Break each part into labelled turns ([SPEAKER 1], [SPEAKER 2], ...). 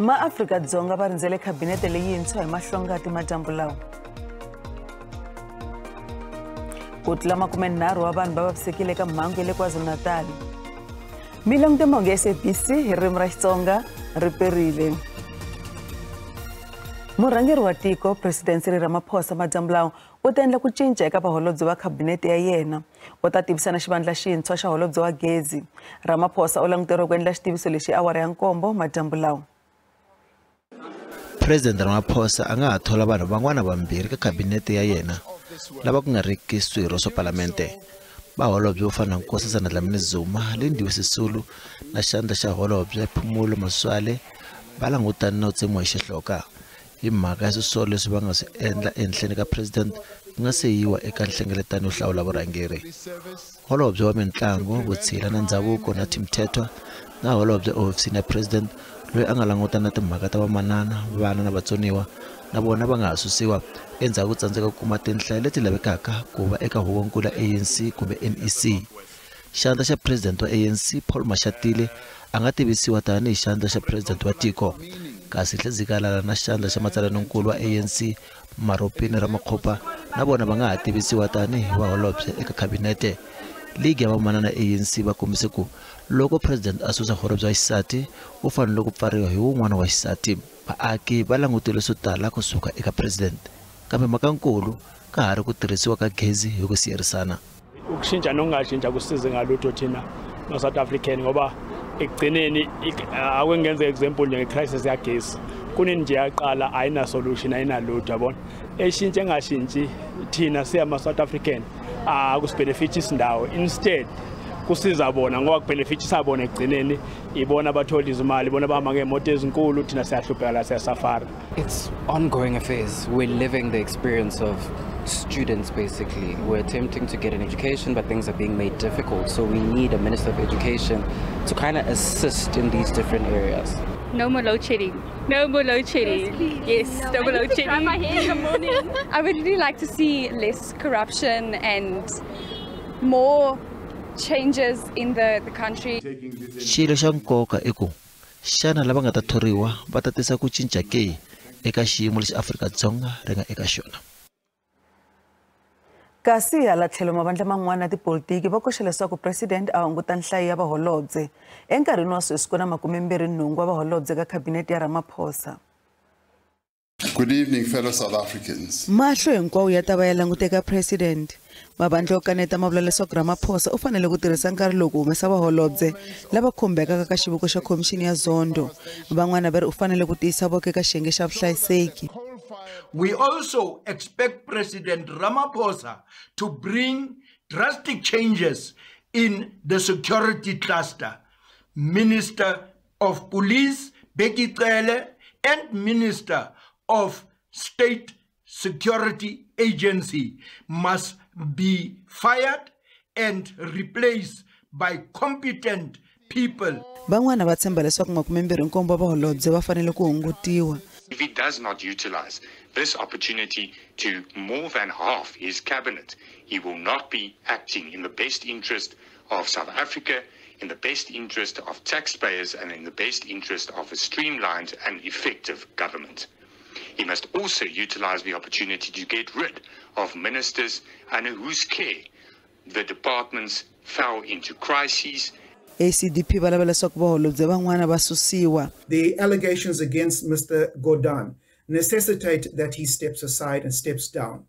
[SPEAKER 1] MaAfrika-Dzonga va rindzele khabinete leyintshwa hi mahlongati madyambu lawa. Ku tlula 30 wa vanhu va vavisekile eka mhangu ya le KwaZulu-Natal. Milangu mahungu ya SABC hi ririmi ra Xitsonga ri perile. Murhangeri wa tiko President Cyril Ramaphosa madyambu lawa u ta endla ku cinca eka vaholobye va khabinete ya yena. U ta tivisa na xivandla xintshwa xa holobye wa gezi. Ramaphosa u languteriwe ku endla xitiviso lexi awara ya 7 madyambu lawa.
[SPEAKER 2] President Ramaphosa a nga ha thola vanhu van'wana vambirhi ka khabinete ya yena lava ku nga riki swirho swa palamente. Vaholobye vo fana na Nkosazana Dlamini Zuma, Lindiwe Sisulu na xandla xa holobye Phumulo Masualle va langutane na ku tsemiwa hi xihloka hi mhaka ya swisolo leswi va nga swi endla ehenhleni ka president ku nga se yiwa eka nhlengeletano yo hlawula vurhangeri. Holobye wa mitlangu, vutshila na ndzhavuko na Tim Mthethwa na holobye ehofisini ya president loyi a nga langutana na timhaka ta vamanana, vana na vatsoniwa na vona va nga ha susiwa endzhaku ko tsandzeka ku kuma tinhlayo leti lavekaka ku va eka huvonkulu ya ANC kumbe NEC. Xandla xa president wa ANC Paul Mashatile a nga tivisiwa tanihi xandla xa president wa tiko, kasi Hlezi na xandla xa matsalaninkulu wa ANC Maropini Ramokgopa na vona va nga ha tivisiwa tanihi vaholobye eka khabinete. Ligi ya vamanana ANC va kombise ku loko president a susa holobye wa xisati u fanele ku pfariwa hi wun'wana wa xisati. Vaaki va langutele swo tala kusuka eka president, kambe mhakankulu ka ha ri ku tirhisiwa ka gezi hi ku siyerisana.
[SPEAKER 3] Ukushintsha nokungashintsha kusize ngalutho thina ma-South African, ngoba ekugcineni ake ngenze example nje nge-crisis yagesi. Kunini nje yaqala ayina solution, ayinalutho, yabona. Eshintshe engashintshi thina siyama-South African akusibenefit isindawo, instead kusiza bona ngoba kubenefitisa bona ekugcineni, ibona abathola izimali, ibona abahamba ngemoto ezinkulu, thina siyahlupheka la, siyasafara.
[SPEAKER 4] It's ongoing affairs. We're living the experience of students basically. We're attempting to get an education, but things are being made difficult. So we need a Minister of Education to kind of assist in these different areas.
[SPEAKER 5] No more load shedding. No more load shedding.
[SPEAKER 6] Yes,
[SPEAKER 5] Yes,
[SPEAKER 6] no,
[SPEAKER 5] no more
[SPEAKER 6] I
[SPEAKER 5] load
[SPEAKER 6] need to dry
[SPEAKER 5] shedding.
[SPEAKER 6] my hair in the morning.
[SPEAKER 7] I would really like to see less corruption and more changes in the country.
[SPEAKER 2] Xilo xa nkoka i ku xana lava nga ta thoriwa va ta tisa ku cinca ke eka xiyimo lexi Afrika-Dzonga ri nga eka xona.
[SPEAKER 1] Kasi hala tlhelo mavandla man'wana ya tipolitiki va koxa leswaku president a hunguta nhlayo ya vaholobye. Enkarhini wa sweswi ku na 28 wa vaholobye ka khabinete ya Ramaphosa.
[SPEAKER 8] Good evening, fellow South Africans.
[SPEAKER 1] Mahlo hinkwawo ya ta va ya languteka president. Mavandla yo kaneta ma vula leswaku Ramaphosa u fanele ku tirhisa nkarhi lowu ku humesa vaholobye lava khumbekaka ka xiviko xa khomixini ya Zondo. Van'wana va ri u fanele ku tiyisa voko eka xiyenge xa vuhlayiseki.
[SPEAKER 9] We also expect President Ramaphosa to bring drastic changes in the security cluster. Minister of Police Bheki Cele and Minister of State Security Agency must be fired and replaced by competent people.
[SPEAKER 1] Van'wana va tshemba leswaku 27 wa vaholobye va fanele ku hungutiwa.
[SPEAKER 10] If he does not utilize this opportunity to more than half his cabinet, he will not be acting in the best interest of South Africa, in the best interest of taxpayers, and in the best interest of a streamlined and effective government. He must also utilize the opportunity to get rid of ministers under whose care the departments fell into crises.
[SPEAKER 1] ACDP va lava leswaku vaholobye van'wana va susiwa.
[SPEAKER 11] The allegations against Mr. Gordhan necessitate that he steps aside and steps down.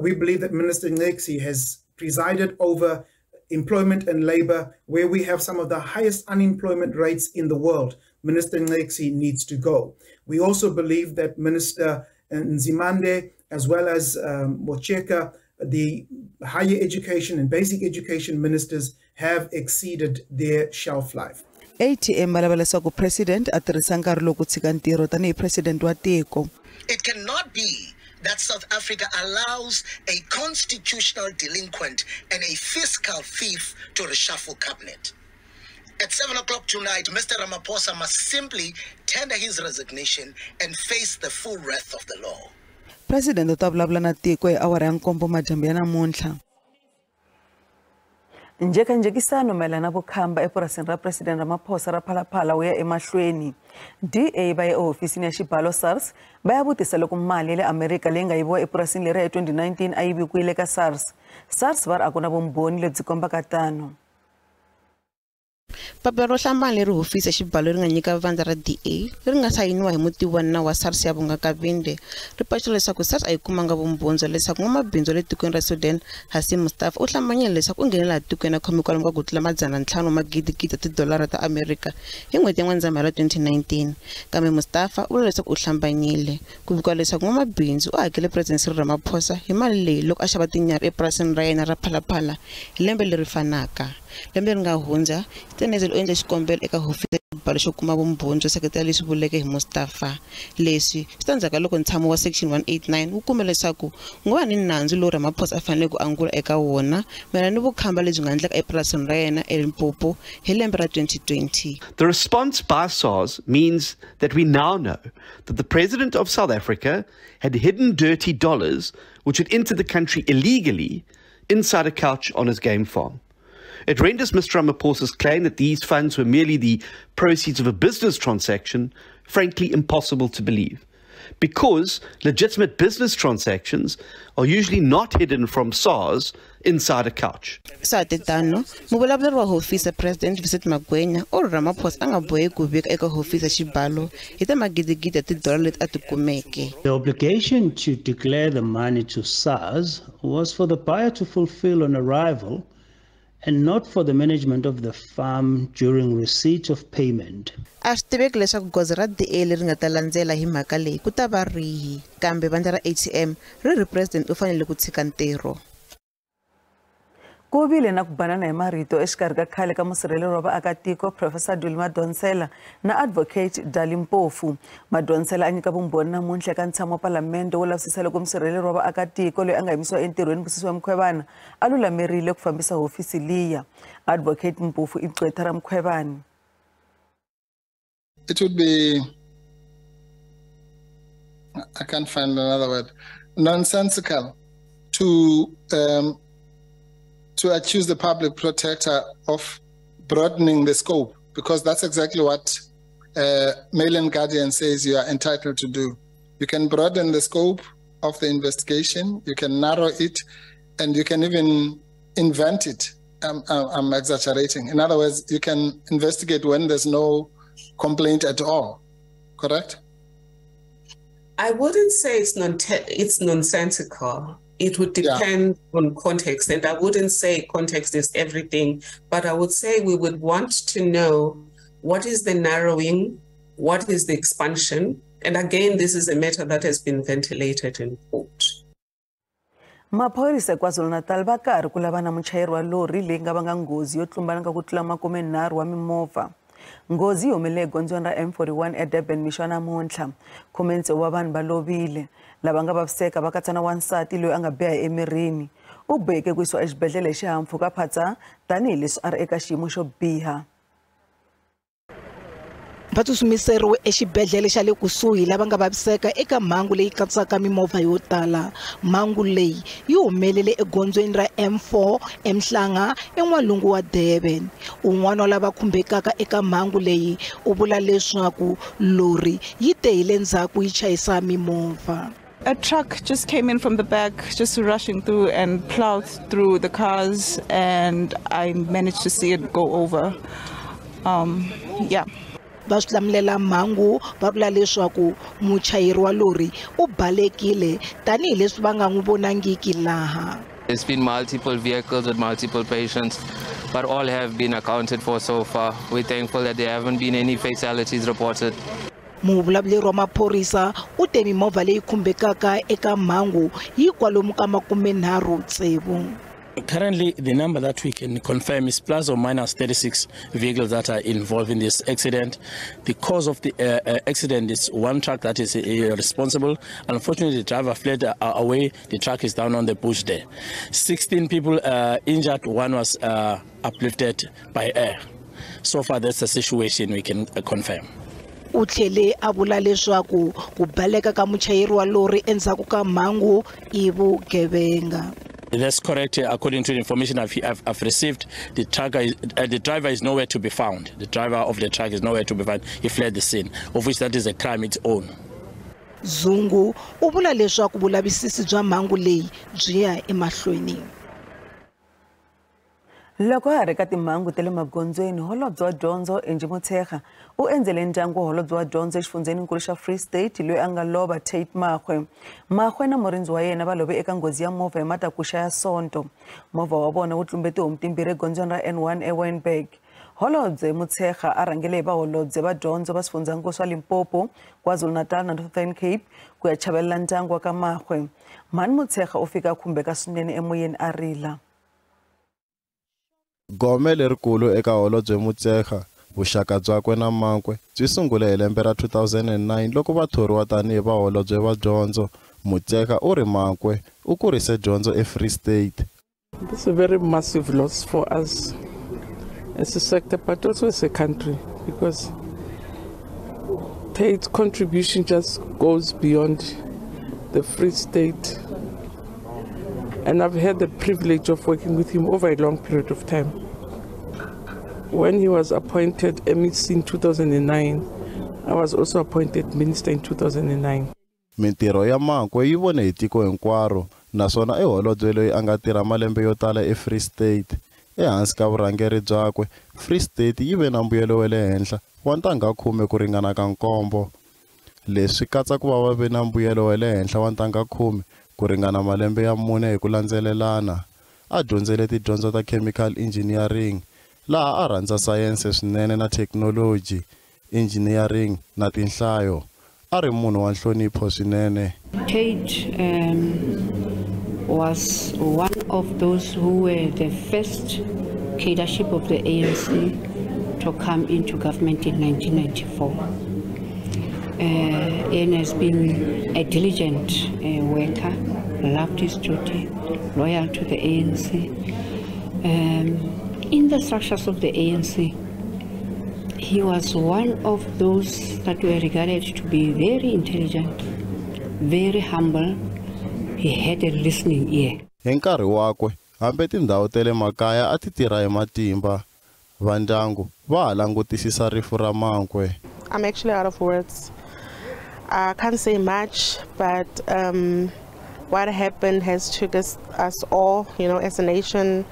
[SPEAKER 11] We believe that Minister Nxesi has presided over employment and labor, where we have some of the highest unemployment rates in the world. Minister Nxesi needs to go. We also believe that Minister Nzimande, as well as Motshekga, the higher education and basic education ministers, have exceeded their shelf life.
[SPEAKER 1] ATM va lava leswaku president a tirhisa nkarhi lowu ku tshika ntirho tanihi president wa tiko.
[SPEAKER 12] It cannot be that South Africa allows a constitutional delinquent and a fiscal thief to reshuffle cabinet. At 7 o'clock tonight, Mr. Ramaphosa must simply tender his resignation and face the full wrath of the law.
[SPEAKER 1] President u ta vulavula na tiko hi awara ya 7 madyambu ya namuntlha. Njhekanjhekisano mayelana na vukhamba epurasini ra President Ramaphosa ra Phalaphala wu ya emahlweni. DA va ye ehofisini ya xibalo SARS va ya vutisa loko mali ya le Amerika leyi nga yiviwa epurasini leri hi 2019 a yi vikiwile ka SARS. SARS va ri a ku na vumbhoni lebyi kombaka tano.
[SPEAKER 6] Papila ro hlambanya leri hofisi ya xibalo ri nga nyika vandla ra DA leri nga sayiniwa hi mutivi wa nawu wa SARS ya Vunga Kabinde ri paluxa leswaku SARS a yi kumanga vumbhoni bya leswaku n'wamabindzu wa le tikweni ra Sudan Hassim Mustafa u hlambanyile leswaku u nghenela laha tikweni a khome kwalomu ka ku tlula 500 wa magidigidi ya tidolara ta Amerika hi n'hweti ya N'wendzamhala 2019. Kambe Mustafa u vula leswaku u hlambanyile. Ku vikiwa leswaku n'wamabindzu u hakele President Cyril Ramaphosa hi mali leyi loko a xava tinyarhi epurasini ra yena ra Phalaphala hi lembe leri fanaka. Lembe leri nga hundza, Stenzel u endle xikombelo eka hofisi ya xibalo xo kuma vumbhoni byo seketela leswi vuleke hi Mustafa. Leswi swi ta ndzhaku ka loko ntshamo wa Section 189 wu kume leswaku ku nga va ni nandzu lowu Ramaphosa a faneleke ku angula eka wona mayelana ni vukhamba lebyi nga endleka epurasini ra yena eLimpopo hi lembe ra 2020.
[SPEAKER 13] The response by SARS means that we now know that the President of South Africa had hidden dirty dollars which had entered the country illegally inside a couch on his game farm. It renders Mr. Ramaphosa's claim that these funds were merely the proceeds of a business transaction frankly impossible to believe, because legitimate business transactions are usually not hidden from SARS inside a couch.
[SPEAKER 6] Swa tano, muvulavuleri wa hofisi ya President Vincent Magwenya u ri Ramaphosa a nga boheki ku vika eka hofisi ya xibalo hi ta magidigidi ya tidolara leti a ti kumeke.
[SPEAKER 14] The obligation to declare the money to SARS was for the buyer to fulfill on arrival and not for the management of the farm during receipt of payment.
[SPEAKER 6] A swi tiveki leswaku goza ra DA leri nga ta landzela hi mhaka leyi ku ta va rihi, kambe vandla ra ATM ri ri President u fanele ku tshika ntirho.
[SPEAKER 1] Ku vile na ku banana hi marito exikarhi ka khale ka musirheleri wa vaakatiko Professor Duli Madonsela na Advocate Dali Mpofu. Madonsela a nyika vumbhoni namuntlha eka ntshamo wa palamende wo lavisisa loko musirheleri wa vaakatiko loyi a nga yimisiwa entirhweni Busisiwe Mkhwebane a lulamerile ku fambisa hofisi liya. Advocate Mpofu i gqwetha ra Mkhwebane.
[SPEAKER 15] It would be, I can't find another word, nonsensical to accuse the public protector of broadening the scope, because that's exactly what Mail and Guardian says you are entitled to do. You can broaden the scope of the investigation, you can narrow it, and you can even invent it. I'm exaggerating. In other words, you can investigate when there's no complaint at all, correct?
[SPEAKER 16] I wouldn't say it's nonsensical. It would depend on context, and I wouldn't say context is everything, but I would say we would want to know what is the narrowing, what is the expansion, and again, this is a matter that has been ventilated in court.
[SPEAKER 1] Maphorisa KwaZulu-Natal va karhi ku lava na muchayeri wa lori leyi nga vanga nghozi yo tlumbana ka ku tlula 30 wa mimovha. Nghozi yi humelele egondzweni ra M41 eDurban mixo wa namuntlha. 16 wa vanhu va lovile. Lava nga vaviseka va katsa na wansati loyi a nga biha emirini. U boheke ku yisiwa exibedhlele hi xihahampfhuka phatsa tanihileswi a ri eka xiyimo xo biha.
[SPEAKER 17] Va tsutsumiseriwe exibedhlele xa le kusuhi lava nga vaviseka eka mhangu leyi katsaka mimovha yo tala. Mhangu leyi yi humelele egondzweni ra M4 eMhlanga en'walungu wa Durban. Un'wana wa lava khumbekaka eka mhangu leyi u vula leswaku lori yi te hi le ndzhaku yi chayisa mimovha.
[SPEAKER 18] A truck just came in from the back, just rushing through and plowed through the cars, and I managed to see it go over.
[SPEAKER 17] Va swilamulela mhangu va vula leswaku muchayeri wa lori u balekile tanihileswi va nga n'wi vonangiki laha.
[SPEAKER 19] There's been multiple vehicles with multiple patients, but all have been accounted for so far. We're thankful that there haven't been any fatalities reported.
[SPEAKER 17] Muvulavuleri wa maphorisa u te mimovha leyi khumbekaka eka mhangu yi kwalomu ka 36.
[SPEAKER 20] Currently, the number that we can confirm is plus or minus 36 vehicles that are involved in this accident. The cause of the accident is one truck that is responsible. Unfortunately, the driver fled away. The truck is down on the bush there. 16 people injured. One was uplifted by air. So far, that's the situation we can confirm.
[SPEAKER 17] U tlhele a vula leswaku ku baleka ka muchayeri wa lori endzhaku ka mhangu i vugevenga.
[SPEAKER 20] That's correct. According to the information I've received, the driver is nowhere to be found. The driver of the truck is nowhere to be found. He fled the scene, of which that is a crime its own.
[SPEAKER 17] Zungu u vula leswaku vulavisisi bya mhangu leyi byi ya emahlweni.
[SPEAKER 1] Loko ha ri ka timhangu ta le magondzweni, holobye wa dyondzo Angie Motshekga u endzele ndyangu wa holobye wa dyondzo exifundzheninkulu xa Free State loyi a nga lova Tate Makgoe. Makgoe na murindzi wa yena va love eka nghozi ya movha hi matakuxa ya Sonto. Movha wa vona wu tlumbe tihomu timbirhi egondzweni ra N1 eWynberg. Holobye Motshekga a rhangele hi vaholobye va dyondzo va swifundzhankulu swa Limpopo, KwaZulu-Natal na Northern Cape ku ya chavelela ndyangu wa ka Makgoe. Mhani Motshekga u fika a khumbeka swinene emoyeni a rila.
[SPEAKER 21] Gome lerikulu eka holobye Motshekga, vuxaka byakwe na Makgoe byi sungule hi lembe ra 2009 loko va thoriwa tanihi vaholobye va dyondzo. Motshekga u ri Makgoe u kurise dyondzo eFree State.
[SPEAKER 22] This is a very massive loss for us as a sector, but also as a country, because Tate's contribution just goes beyond the Free State. And I've had the privilege of working with him over a long period of time. When he was appointed MEC in 2009, I was also appointed minister in 2009.
[SPEAKER 21] Mintirho ya Makgoe yi vone hi tiko hinkwaro, naswona i holobye loyi a nga tirha malembe yo tala eFree State. Ehansi ka vurhangeri byakwe, Free State yi ve na mbuyelo wa le henhla wa ntangha 10 ku ringana ka 7. Leswi katsa ku va ve na mbuyelo wa le henhla wa ntangha 10 ku ringana malembe ya 4 hi ku landzelelana. A dyondzele tidyondzo ta chemical engineering, laha a rhandza sayense swinene na thekinoloji, engineering na tinhlayo. A ri munhu wa nhlonipho swinene.
[SPEAKER 23] Tate was one of those who were the first leadership of the ANC to come into government in 1994. And has been a diligent worker, loved his duty, loyal to the ANC. In the structures of the ANC, he was one of those that were regarded to be very intelligent, very humble. He had a listening ear.
[SPEAKER 21] Hi nkarhi wakwe, hambi tindhawu ta le makaya a ti tirha hi matimba. Vandyangu va ha langutisisa rifu ra Makgoe.
[SPEAKER 24] I'm actually out of words. I can't say much, but what happened has triggered us all, you know, as a nation,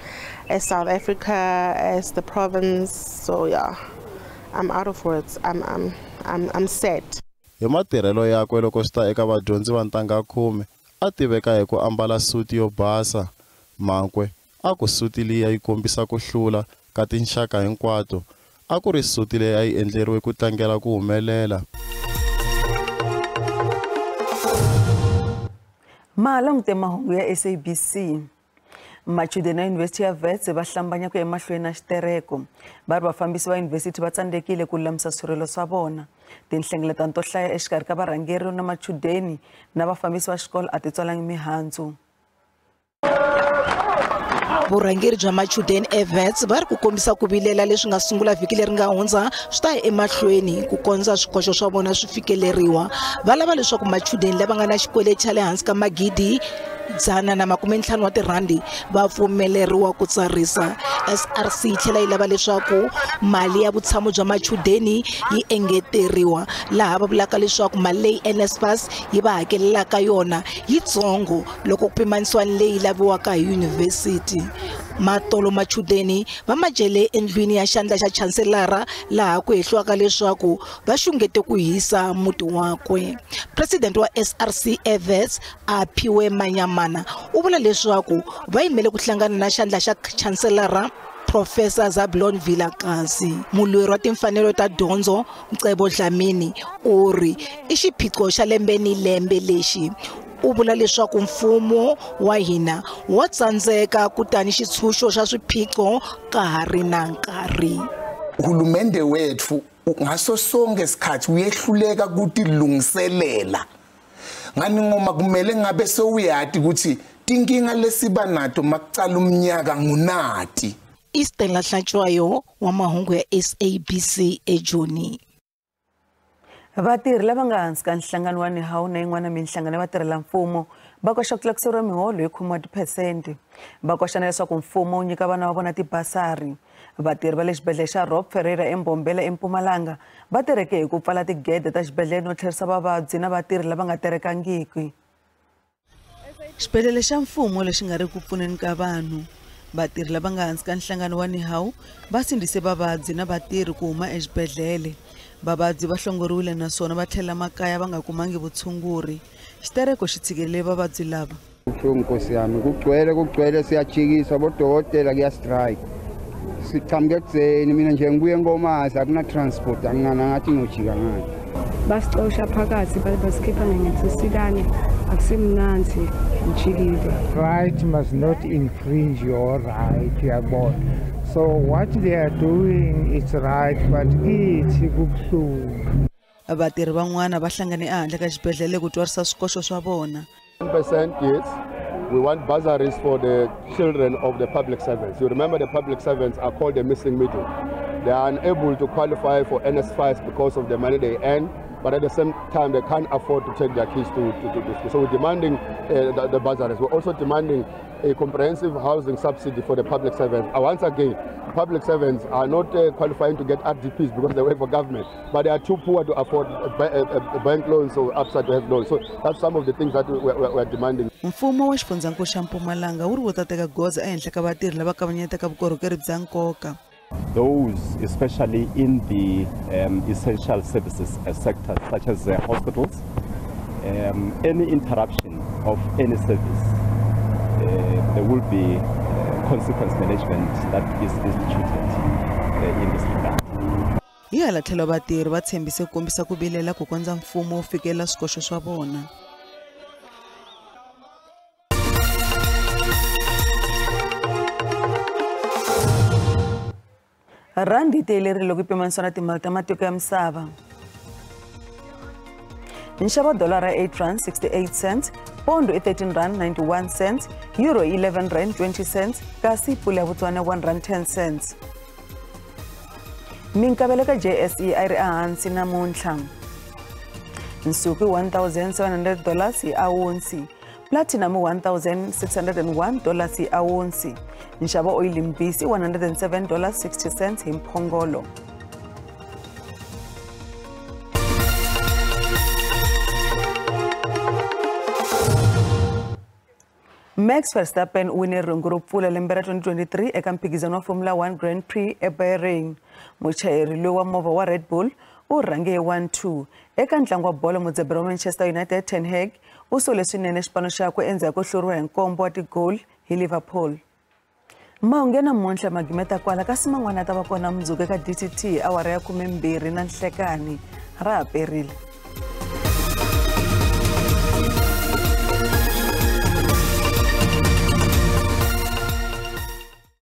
[SPEAKER 24] as South Africa, as the province. So yeah, I'm out of words. I'm sad.
[SPEAKER 21] Hi matirhelo yakwe loko swi ta eka vadyondzi va ntangha 10, a tiveka hi ku ambala suti yo basa. Makgoe a ku suti liya yi kombisa ku hlula ka tinxaka hinkwato. A ku ri suti leyi a yi endleriwe ku tlangela ku humelela.
[SPEAKER 1] Malangute mahungu ya SABC. Machudeni ya Yunivhesiti ya Wits va hlambanya ku ya emahlweni na xitereko. Va ri vafambisi va yunivhesiti va tsandzekile ku lulamisa swirilo swa vona. Tinhlengeletano to hlaya exikarhi ka varhangeri na machudeni na vafambisi va xikolo a ti tswalangi mihandzu.
[SPEAKER 17] Vurhangeri bya machudeni eWits va ri ku kombisa ku vilela leswi nga sungula vhiki leri nga hundza swi ta ya emahlweni ku kondza swikoxo swa vona swi fikeleriwa. Va lava leswaku machudeni lava nga na xikweleti xa le hansi ka magidi 150 wa tirhandi va pfumeleriwa ku tsarisa. SRC yi tlhela yi lava leswaku mali ya vutshamo bya machudeni yi engeteriwa, laha va vulaka leswaku mali leyi NSFAS yi va hakelelaka yona yitsongo loko ku pimanisiwa ni leyi laviwaka hi yunivhesiti. Matolo machudeni va majele endlwini ya xandla xa chanselara, laha ku hehliwaka leswaku va xungete ku hisa muti wakwe. President wa SRC Evans Aphiwe Manyamana u vula leswaku va yimele ku hlangana na xandla xa chanselara Professor Zablon Vilakazi. Mulweri wa timfanelo ta dyondzo Mcebo Dlamini u ri i xiphiqo xa lembe ni lembe lexi. U vula leswaku mfumo wa hina wa tsandzeka kutani xitshunxo xa swiphiqo ka ha ri na nkarhi.
[SPEAKER 25] Uhulumende wethu ngaso sonke isikhathi uyehluleka ukutilungiselela. Ngani ngoma kumele ngabe sewuyati ukuthi tinkinga lesiba nato makucala umnyaka ngunati.
[SPEAKER 17] Eastern Hlatshwayo wa mahungu ya SABC eJoni.
[SPEAKER 1] Vatirhi lava nga hansi ka nhlangano wa Nehawu na yin'wana minhlangano ya vatirhela mfumo Va koxa ku tlakuseriwa miholo hi 10 wa tiphesente. Va koxa na leswaku mfumo wu nyika vana va vona tibasari. Vatirhi va le xibedhlele xa Rob Ferreira eMbombela eMpumalanga va tereke hi ku pfala tigede ta xibedhlele no tlherisa vavabyi na vatirhi lava nga terekangiki. Xibedhlele xa mfumo lexi nga ri ku pfuneni ka vanhu. Vatirhi lava nga hansi ka nhlangano wa NEHAWU va sindzise vavabyi na vatirhi ku huma exibedhlele. Vavabyi va hlongoriwile naswona va tlhela makaya va nga kumangi vutshunguri. Xitereko xi tshikelele vavabyi lava.
[SPEAKER 2] Kubuhlungu Nkosi yami, kugcwele siyajikiswa bodokotela kuya strike. Siqhamuke ekuseni mina nje ngibuye ngomazi akuna transport angina ngathi ngiyojika ngani.
[SPEAKER 3] Basixosha phakathi basikhipha ngengithi akusimnanzi ngijikile.
[SPEAKER 4] Right must not infringe your right, uyabona. So what they are doing is right, but kithi kubuhlungu.
[SPEAKER 1] Vatirhi van'wana va hlangane ehandle ka xibedhlele ku twarisa swikoxo swa vona.
[SPEAKER 5] 10% yes. We want bursaries for the children of the public servants. You remember the public servants are called the missing middle. They are unable to qualify for NSFAS because of the money they earn, but at the same time they can't afford to take their kids to school. So we're demanding the bursaries. We're also demanding a comprehensive housing subsidy for the public servants. Once again, public servants are not qualifying to get RDPs because they work for government, but they are too poor to afford bank loans or upside to have loans. So that's some of the things that we're demanding.
[SPEAKER 1] Mfumo wa xifundzankulu xa Mpumalanga wu ri wu ta teka goza ehenhla ka vatirhi lava kavanyetaka vukorhokeri bya nkoka.
[SPEAKER 7] Those, especially in the essential services sectors such as hospitals, any interruption of any service, there will be consequence management that is instituted in this regard.
[SPEAKER 1] Hi hala tlhelo vatirhi va tshembise ku kombisa ku vilela ku kondza mfumo wu fikelela swikoxo swa vona. Randi yi tiyelerile loko yi pimanisiwa na timali ta matiko ya misava. Nxavo wa dolara R8.68, pondo i R13.91, euro i R11.20, kasi pula ya Botswana R1.10. Minkavelo ka JSE a yi ri ehansi namuntlha. Nsuku i $1,700 hi awunsi, platinum i $1,601 hi awunsi. Nxavo oyili mbisi $107.60 hi mphongolo. Max Verstappen u wine rhungu ro pfula lembe ra 2023 eka mphikizano wa Formula 1 Grand Prix eBahrain. Muchayeri loyi wa movha wa Red Bull u rhange hi 1-2. Eka ntlangu wa bolo, mudzaberi wa Manchester United Ten Hag u sole swinene xipano xakwe endzhaku ko hluriwa hi nkombo wa tigoli hi Liverpool. Mahungu ya namuntlha magimeta kwala, kasi man'wana ya ta va kona mundzuku eka DTT awara ya 12 na nhlekani. Ra ha perile.